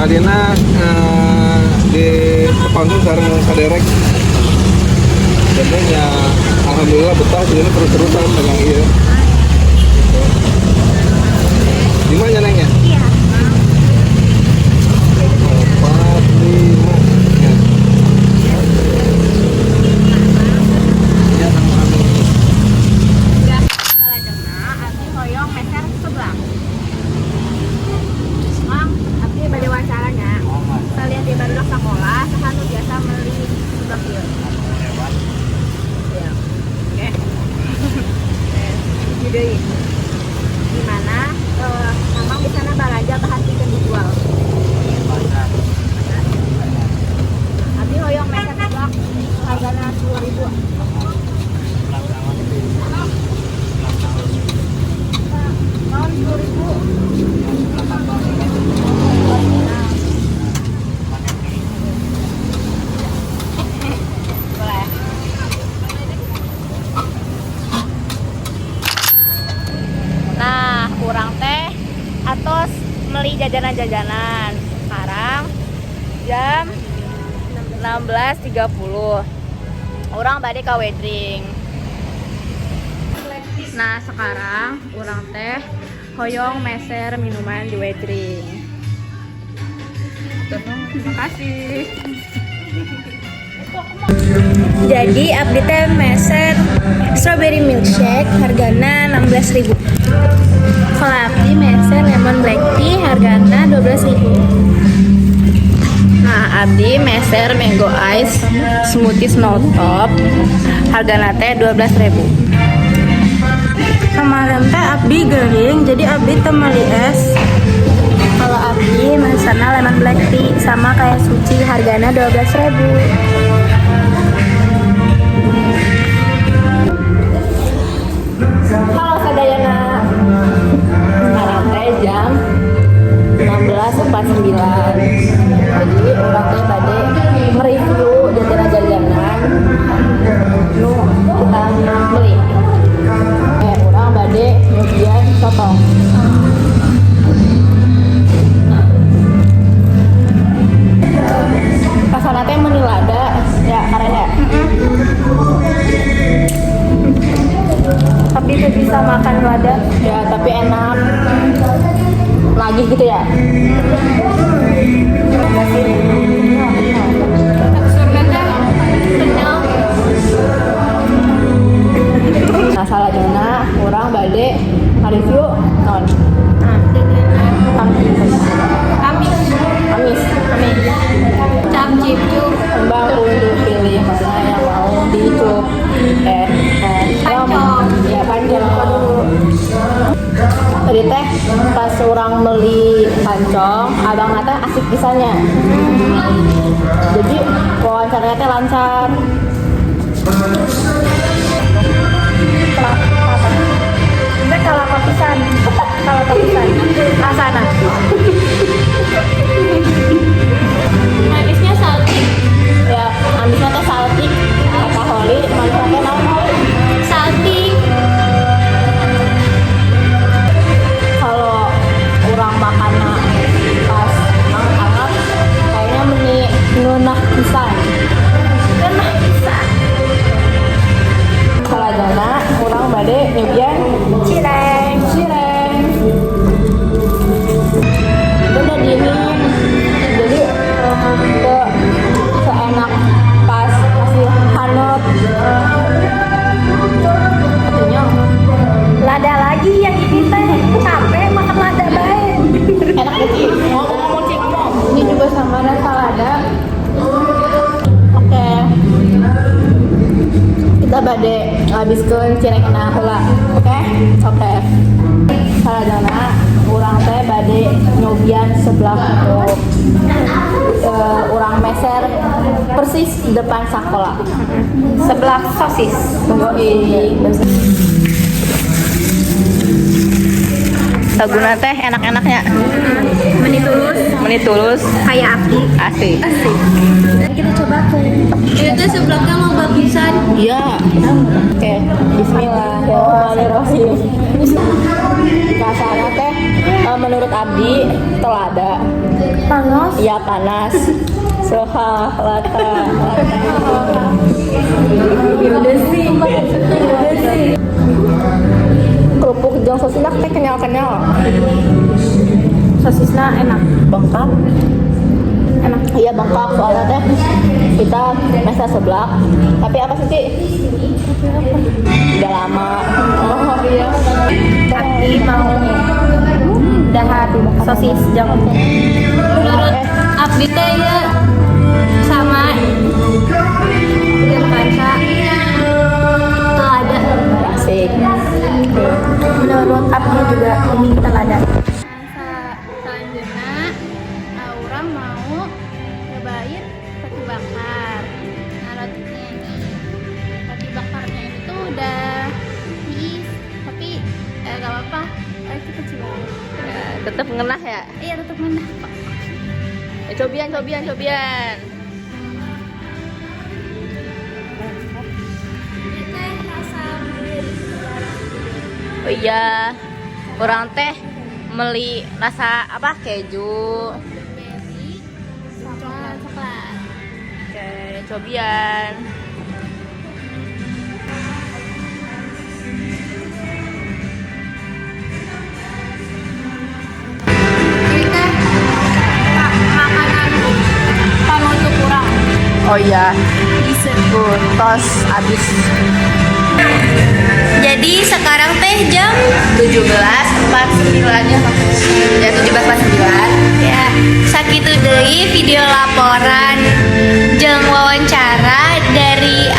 Tadina di tepangkeun sareng saderek. Jadi ya alhamdulillah betah, jadi terus-terusan dagang ieu. Gitu. Lima ya, Neng, ya? Iya. Empat, lima. Ya. Ya, sama-sama. Salajengna abdi hoyong meser seblak. Mang, abdi bade wawancaranya. Salian ti barudak sekolah, saha nu biasa meuli seblak ieu? Ya. Oke. Hiji deui. Di mana Mamang di sana balanja bahan pikeun dijual? Pasar. Abdi hoyong meser seblak hargana 10.000. Mau 10.000. Nah. Boleh. Nah, urang teh atos beli jajanan-jajanan. Sekarang jam 16.30. Urang bade ka Wedring. Nah, sekarang urang teh hoyong meser minuman di Wedring. Terima kasih. Jadi abdi teh meser strawberry milkshake hargana 16.000. Kalau abdi meser lemon black tea hargana 12.000. Nah, abdi meser mango ice smoothie snow top hargana teh 12.000. Kemarin teh abdi gering, jadi abdi teh meuli es. Kalau abdi meserna lemon black tea sama kayak Suci, hargana 12.000. Halo sadayana. Sekarang teh jam 16.49. Jadi urang teh tadi nge-review jajanan-jajanan nu kita beli. Urang bade nyobian sotong. Nah. Rasana teh meuni lada ya, karen ya. Tapi tuh bisa makan lada. Ya, tapi enak. Lagi gitu ya. Teksturnya kenyal. Nah, salajengna urang bade nge-review non Amis. Amis. Amis. Cap cipcuk. Kembang untuk pilih mana yang mau dicup. Pancong. Ya, pancong. Tadi teh pas urang beli pancong, abang teh asik pisannya. Jadi wawancaranya teh lancar. Kita kalau pisan, kalau pisan, rasana. Manisnya salty. Ya, amisnya teh salty. Kata Holly, manisnya teh naon, Holly? Salty. Kalau urang makan pas hangat, kayaknya meni ngeunah pisan. Ngeunah pisan. Salajengna urang bade nyobian Cireng. Cireng. Itu udah dingin, jadi ke seenak pas masih hangat. Kenyang. Lada lagi yang ini teh, capek makan lada bae. Enak gitu. Ngomong-ngomong, Cik, ngomong. Ini juga sama rasa lada. Oke. Kita bade ngabiskeun cirengna heula. Oke? Oke. Salajengna urang teh bade nyobian seblak untuk urang meser persis depan sekolah. Seblak sosis. Yoi. Laguna teh enak-enaknya. Meni tulus. Meni tulus. Kayak api. Asik. Asik. Kita coba ke. Itu seblaknya mau bagusan. Iya. Oke, bismillahirrahmanirrahim. Rasanya teh Menurut Abdi telada. Panas. Iya, panas. Soha lata. Udah sih. Udah sih. Kerupuk jeung sosisna teh kenyal-kenyal. Sosisnya enak. Bengkak. Enak. Iya, bengkak, soalnya teh kita meser seblak. Tapi apa sih, Ci? Udah lama. Oh iya. Abdi mau dahar sosis jeung. Menurut abdi teh ya sama jeung panca telada. Asik. Menurut abdi juga mie telada. Selanjutnya urang mau nyobain roti bakar. Nah, rotinya ini, roti bakarnya ini tuh udah tiis, tapi gak apa-apa. Itu kecil banget. Tetap ngenah ya. Iya, tetap ngenah kok. Ya, cobian, cobian, cobian. Ini teh rasa blueberry. Oh iya, urang teh beli rasa apa, keju. Blueberry sama coklat. Oke, cobian. Ini teh makanan panutup urang. Oh iya, tos abis. Jadi sekarang teh jam 17.49 ya. Ya, 17.49. Ya, sakitu deui video laporan jeung wawancara dari